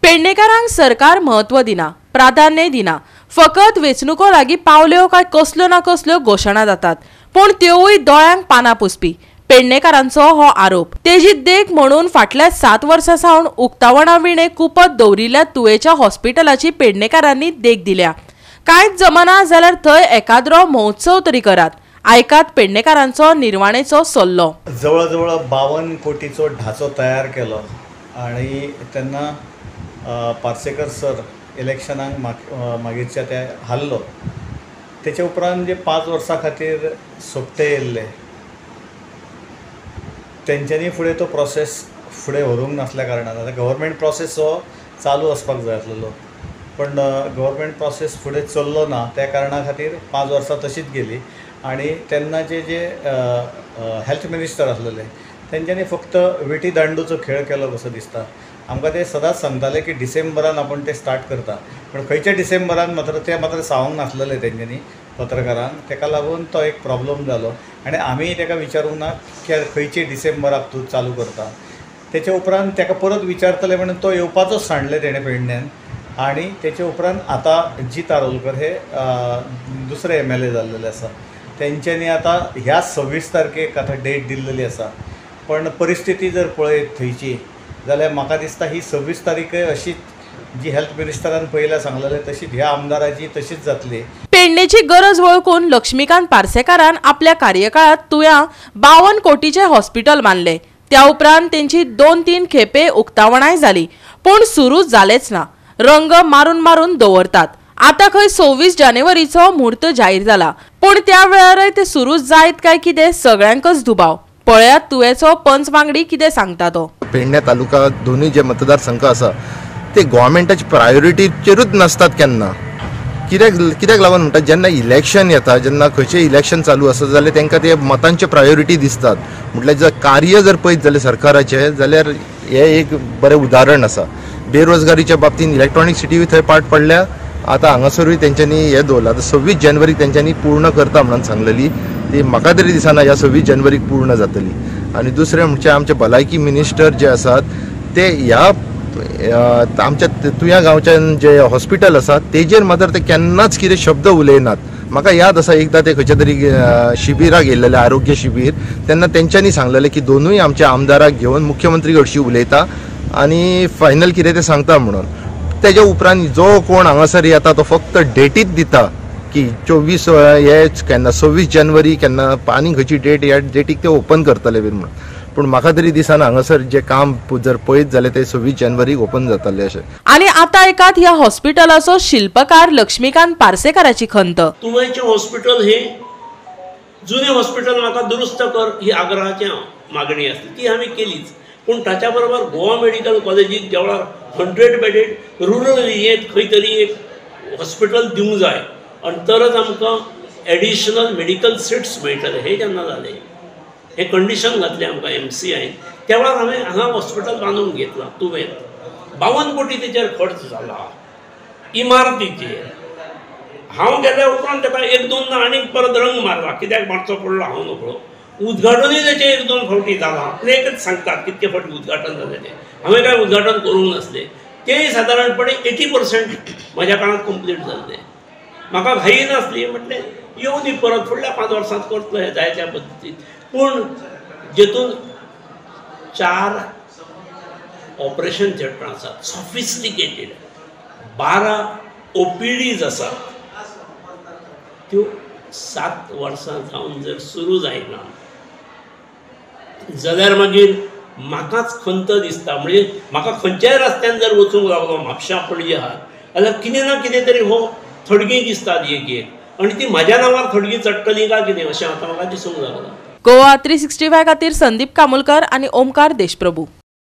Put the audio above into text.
पेडणेकारांक सरकार म्हत्व दिना, प्राधान्य दिना. फकत वेंचणुको लागीं पावल्यो काय कसल्यो ना कसल्यो घोशणा जातात, पूण त्योवूय दोळ्यांक पानां पुसपी. पेडणेकारांचो हो आरोप. तेजी देख म्हणून फाटल्या 7 वर्सां सावन उक्तावणा विणे कुपत दवरिल्ल्या तुयेच्या हॉस्पिटलाची पेडणेकारांनी देख दिल्या. कांयच जमना जाल्यार थंय एकाद्रो महोत्सव तरी करात. आयकात पेडणेकारांचो निर्वाणेचो सल्लो. जवळ जवळ 52 कोटीचो ढाचो तयार केलो आनी तेन्ना पार्सेकर सर इलेक्शनाक मागीरच्या ते हारलो. तेच्या उपरांत जे 5 वर्सां खातीर सोपटे येयल्ले तेंच्यांनी फुडें तो प्रोसेस फुडें व्हरूंक नासल्या कारणान आतां गव्हर्मेंट प्रोसेस हो चालू आसपाक जाय आसलेलो, पण गव्हर्मेंट प्रोसेस फुडें चल्लो ना. त्या कारणा खातीर 5 वर्सां तशीच गेली. आनी तेन्नाचे जे हेल्थ मिनिस्टर आसलेले तेंच्यांनी फक्त विटी दांडूचो खेळ केलो कसो दिसता. आमकां ते सदांच सांगताले की डिसेंबरान आपूण ते स्टार्ट करता, पूण खंयच्या डिसेंबरान मात्र ते मात्र सांगूंक नासलेले तेंच्यांनी पत्रकारांक. तेका लागून तो एक प्रॉब्लम जालो आनी आमी तेका विचारूंक ना की खंयचे डिसेंबराक तूं चालू करता. तेच्या उपरांत तेका परत विचारतले म्हणून तो येवपाचोच सांडलें तेणें पेडण्यान. आनी तेच्या उपरांत आतां जीत आरोलकर हे दुसरे MLA जाल्लेले आसा. तेंच्यांनी आतां ह्या 26 तारखेक आतां डेट दिल्लेली आसा, पण परिस्थिती जर पळयत थंयची जाल्यार म्हाका दिसता ही 26 तारीखय अशीच जी हेल्थ मिनिस्टरान पयल्या सांगलेलें तशीच ह्या आमदाराची तशीच जातली. पेडणेची गरज वळखून लक्ष्मीकांत पार्सेकारान आपल्या कार्यकाळात तुया 52 कोटीचे हॉस्पिटल बांदले. त्या उपरांत तेंची 2-3 खेपे उक्तावणाय जाली, पूण सुरू जालेच ना. रंग मारून मारून दवरतात. आता खंय 26 जानेवारीचो म्हूर्त जाहीर जाला, पूण त्या वेळारय ते सुरू जायत काय कितें सगळ्यांकच दुबाव. पळयात तुयेचो पंच वांगडी कितें सांगता तो. पेडणे तालुका दोनूय जे मतदारसंघ आसा ते गव्हर्मेंटाचे प्रायोरिटीचेरूच नासतात केन्ना. कित्याक लागून म्हणटा, जेन्ना इलेक्शन येता, जेन्ना खंयचें इलेक्शन चालू आसा जाल्यार तांकां ते मतांचे प्रायोरिटी दिसतात. म्हटल्यार जर कार्य जर पळयत जाल्यार सरकाराचें जाल्यार हें एक बरें उदाहरण आसा. बेरोजगारीच्या बाबतींत इलेक्ट्रॉनीक सिटी थंय पाट पडल्या. आतां हांगासरूय तेंच्यांनी हें दवरलां. आतां 26 जानेवारीक तेंच्यांनी पूर्ण करता म्हणून सांगलेली, ती म्हाका तरी दिसना ह्या 26 जानेवारीक पूर्ण जातली. आनी दुसरें म्हणजे आमचे भलायकी मिनिस्टर जे आसात ते ह्या आमच्या तुया गांवच्यान जे हॉस्पिटल आसा तेजेर मात्र ते केन्नाच कितें शब्द उलयनात. म्हाका याद आसा एकदां ते खंयच्या तरी शिबिराक येयल्लेले, आरोग्य शिबीर, तेन्ना तेंच्यांनी सांगलेलें की दोनूय आमच्या आमदाराक घेवन मुख्यमंत्री कडशी उलयता आनी फायनल कितें तें सांगता म्हणून. तेज्या उपरांत जो कोण हांगासर येता तो फक्त डेटीच दिता की 24 हे केन्ना 26 जानेवारी केन्ना आनी खंयची डेट ह्या डेटीक ते ओपन करतले बीन म्हणून. पूण म्हाका तरी दिसना हांगासर जे काम जर पळयत जाल्यार ते 26 जानेवारीक ओपन जातले अशें. आनी आतां एकात ह्या हॉस्पिटलाचो शिल्पकार लक्ष्मीकांत पार्सेकाराची खंत. तुवेंचें हॉस्पिटल हे जुनें हॉस्पिटल म्हाका दुरुस्त कर ही आग्रहाची मागणी आसली, ती आमी केलीच. पूण ताच्या बरोबर गोवा मेडिकल कॉलेजीक ज्या वेळार 100 बेडेड रुरल एरियेंत खंय तरी एक हॉस्पिटल दिवंक जाय आनी तरच आमकां एडिशनल मेडिकल सिट्स मेळटले हें जेन्ना जालें, हें कंडिशन घातलें आमकां MCIन, त्या वेळार हांवें हांगा हॉस्पिटल बांदून घेतलां तुवें. 52 कोटी तेचेर खर्च जाला इमारतीचेर. हांव गेल्या उपरांत ताका 1-2 आनीक परत रंग मारला, कित्याक मारचो पडलो हांव नकळो. उद्घाटनूय तेचें 1-2 फावटी जालां. आपलेकच सांगतात कितके फावटी उद्घाटन जालें तें. हांवें कांय उद्घाटन करूंक नासलें. तेंय सादारणपणे 80% म्हज्या काळांत कंप्लीट जाल्लें. म्हाका घाई नासली, म्हटलें येवं दी परत फुडल्या 5 वर्सांत करतलो हें जाय त्या पद्दतीन. पूण जेतून 4 ऑपरेशन थिएटरां आसात सॉफिस्टिकेटेड, 12 OPDs आसात, त्यो 7 वर्सां जावन जर सुरू जायना जाल्यार मागीर म्हाकाच खंत दिसता. म्हणजे म्हाका खंयच्याय रस्त्यान जर वचूंक लागलो म्हापशां पणजे आहा जाल्यार कितें ना कितें तरी हो थडगी दिसतात एक एक, आनी ती म्हाज्या नांवार थडगी चडटली काय कितें अशें आतां म्हाका दिसूंक लागलां. गोवा 365 खातीर संदीप कामुलकर आनी ओमकार देशप्रभू.